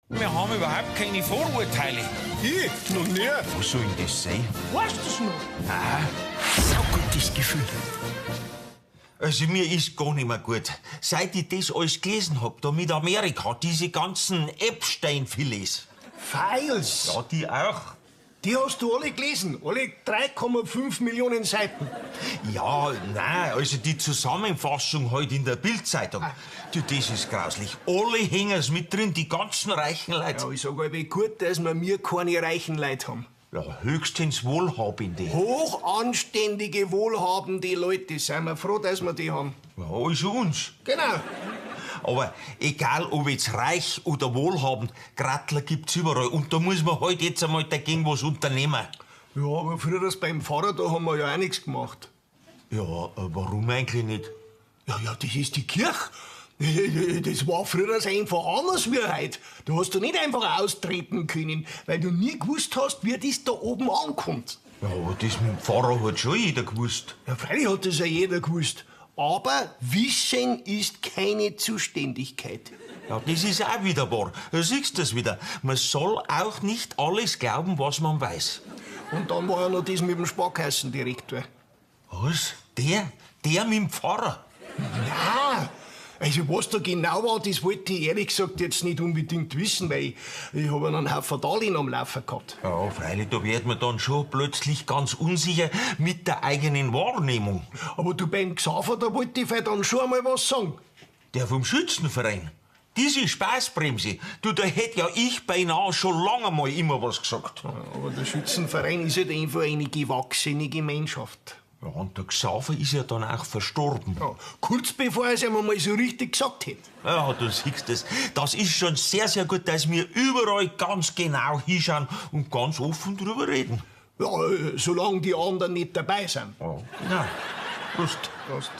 Wir haben überhaupt keine Vorurteile. Ich? Noch nie. Was soll denn das sein? Weißt du's noch? Saugutes Gefühl. Also mir ist gar nicht mehr gut. Seit ich das alles gelesen hab, da mit Amerika, diese ganzen Epstein-Filets. Files. Ja, die auch. Die hast du alle gelesen. Alle 3,5 Millionen Seiten. Ja, nein, also die Zusammenfassung heute in der Bildzeitung. Du, das ist grauslich. Alle hängen's mit drin, die ganzen reichen Leute. Ja, ich sag allweil gut, dass wir mir keine reichen Leute haben. Ja, höchstens wohlhabende. Hochanständige, wohlhabende Leute. Seien wir froh, dass wir die haben. Ja, also uns. Genau. Aber egal, ob jetzt reich oder wohlhabend, Grattler gibt's überall. Und da muss man halt jetzt einmal dagegen was unternehmen. Ja, aber früher das beim Pfarrer, da haben wir ja auch nichts gemacht. Ja, warum eigentlich nicht? Ja, ja, das ist die Kirche. Das war früher einfach anders wie heute. Da hast du nicht einfach austreten können, weil du nie gewusst hast, wie das da oben ankommt. Ja, aber das mit dem Pfarrer hat schon jeder gewusst. Ja, freilich hat das ja jeder gewusst. Aber Wissen ist keine Zuständigkeit. Ja, das ist auch wieder wahr. Da siehst du das wieder. Man soll auch nicht alles glauben, was man weiß. Und dann war ja noch das mit dem Sparkassendirektor. Was? Der? Der mit dem Pfarrer? Na, also was da genau war, das wollte ich ehrlich gesagt jetzt nicht unbedingt wissen, weil ich habe einen Haufen Darlehen am Laufen gehabt. Ja, freilich, da wird man dann schon plötzlich ganz unsicher mit der eigenen Wahrnehmung. Aber du beim Xaver, da wollte ich dann schon einmal was sagen. Der vom Schützenverein. Diese Spaßbremse, du, da hätt ja ich beinahe schon lange mal immer was gesagt. Aber der Schützenverein ist halt einfach eine gewachsene Gemeinschaft. Ja, und der Xaver ist ja dann auch verstorben. Ja, kurz bevor er es einmal mal so richtig gesagt hat. Ja, du siehst es. Das ist schon sehr, sehr gut, dass wir überall ganz genau hinschauen und ganz offen drüber reden. Ja, solange die anderen nicht dabei sind. Ja, genau. Prost. Prost.